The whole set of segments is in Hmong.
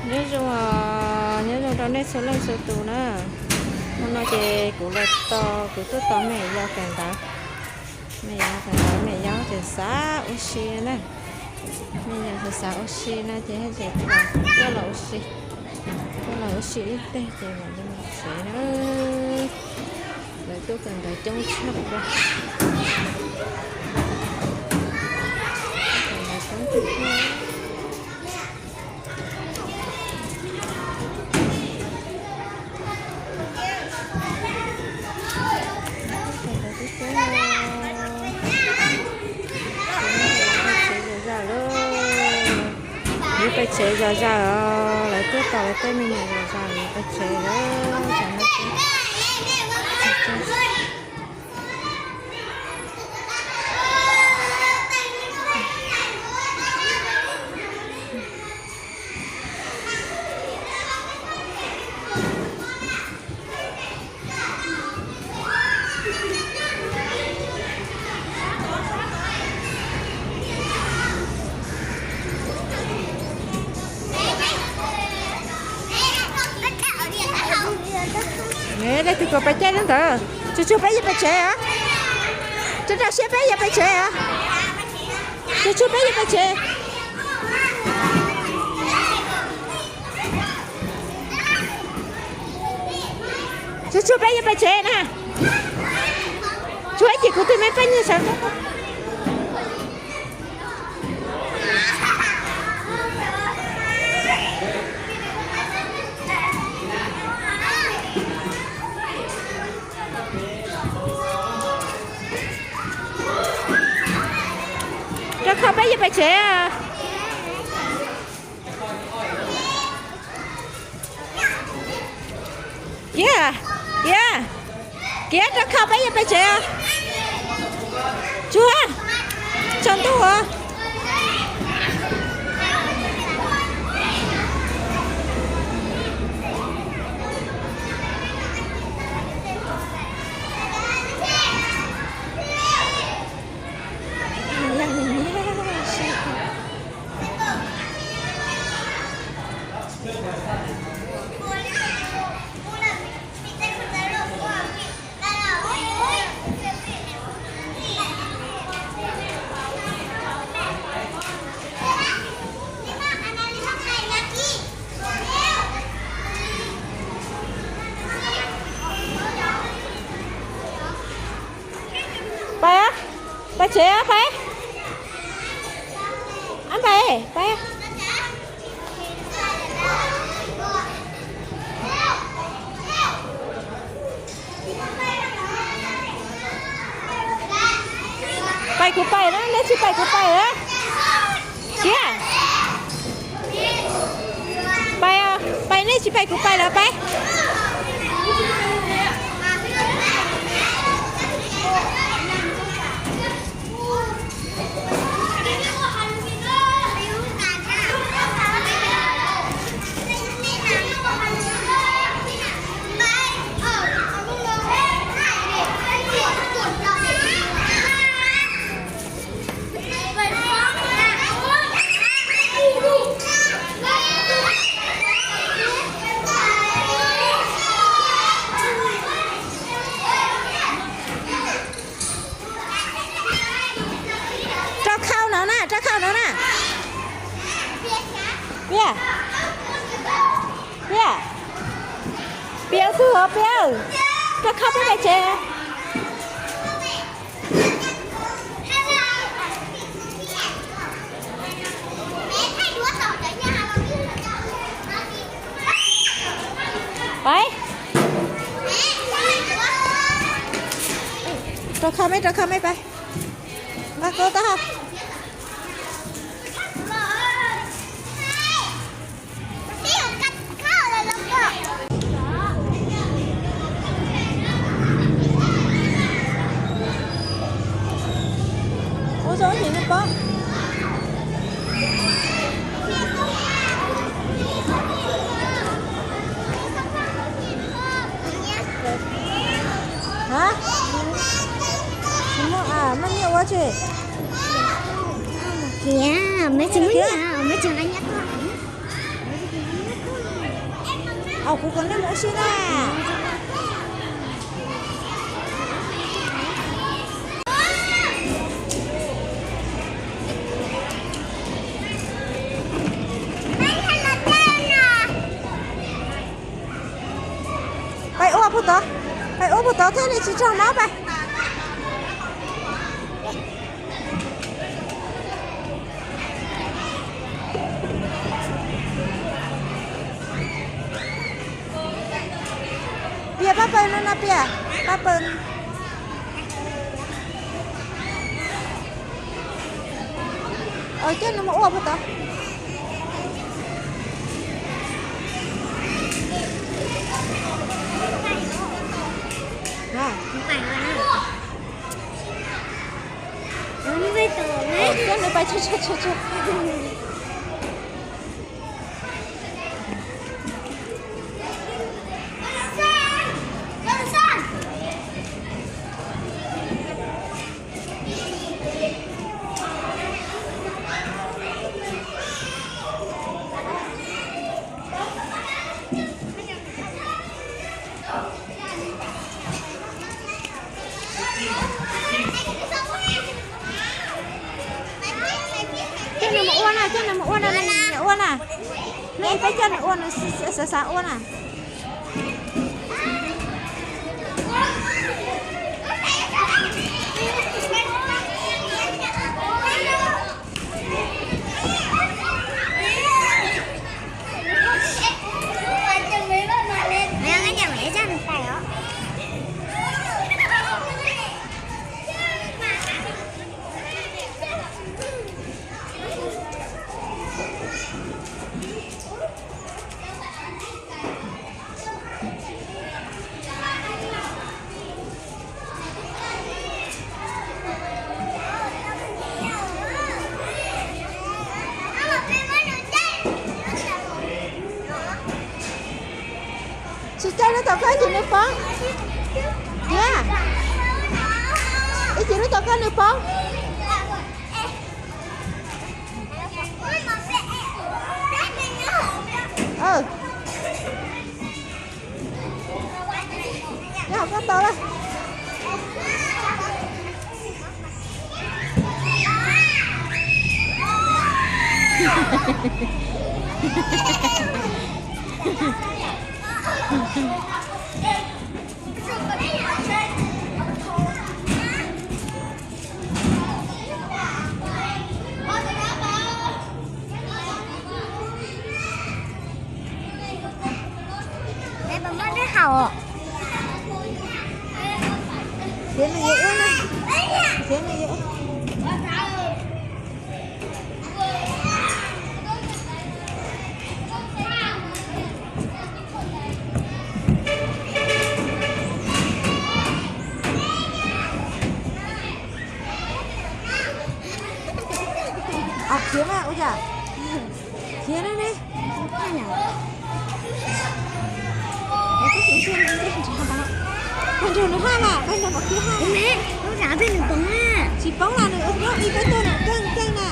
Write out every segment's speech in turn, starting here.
Nyob zoo, nyob zoo rau nej txhua leej txhua tus na. Hnub no ces kuv los tos, kuv tuaj tos me nyuam yaus kawm ntawv. Me nyuam yaus kawm ntawv, me nyuam yaus ces xav ua si na. Me nyuam yaus xav ua si no ces coj los ua si, coj los ua si ib teg ces mam li mus tsev na. Lawv tuaj kawm ntawv coob tshaj plaws. Yuav pais tsev zom zaws os, lawv tuaj tos lawv tej me nyuam zom zaws yuav pais tsev lawm. Leej twg kom pais caij lub ntawd? Tsuag tsuag peb yuav pais tsev os. Tsuag rau siab peb yuav pais tsev os. Tsuag tsuag peb yuav pais tsev. Tsuag tsuag peb yuav pais tsev na. Tsuag ces kuv tus me poj niam sawv. Rau khau peb yuav pais tsev. Kiag, kiag, kiag rau khau peb yuav pais tsev. Tsuag, tsaus ntuj os. Pais, pais tsev pais. Ab pais, pais. Pais kuv pais na, nej tsis pais kuv pais na. Kiag. Pais, pais, nej tsis pais kuv pais los pais. Rau khau no na, rau khau no na. Piav, piav, piav xwb hov piav. Rau khau peb pais tsev. Pais. Rau khau me, rau khau me pais. Nqa koj tau. Ua zoo ib yam li pob. Hab? Tsis muaj, maj nyiaj ua tsi? Kiag, mej tsis muaj nyiaj, mej tsis nqa nyiaj tuaj. Au, kuv kom nej mus ua si na. Peb ua puag tod, peb ua puag tod thiab, nej tsis tsaug mov peb. Pias pab pawg no no, pias pab pawg. Coj nws mus ua puag tod. Coj nws pais tso tso tso tso. Coj nws mus ua na, coj nws mus ua na, nws nyiam ua na. Nej peb coj nws ua, nws xav xav ua na. Tsis coj lub tau koj ib cim nws poob. Cia, ib cim lub tau koj nws poob. Nyob hauv koj tau lawm. Khiav nws yuav ua na. Khiav nws yuav ua. Khiav na, ua cas? Khiav na ne. Pab nrog nws haj mas, pab nrog nws khiav haj. Tsis poob na, nws ib peb tuaj nws keej keej na.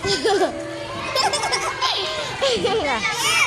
Ib tiag.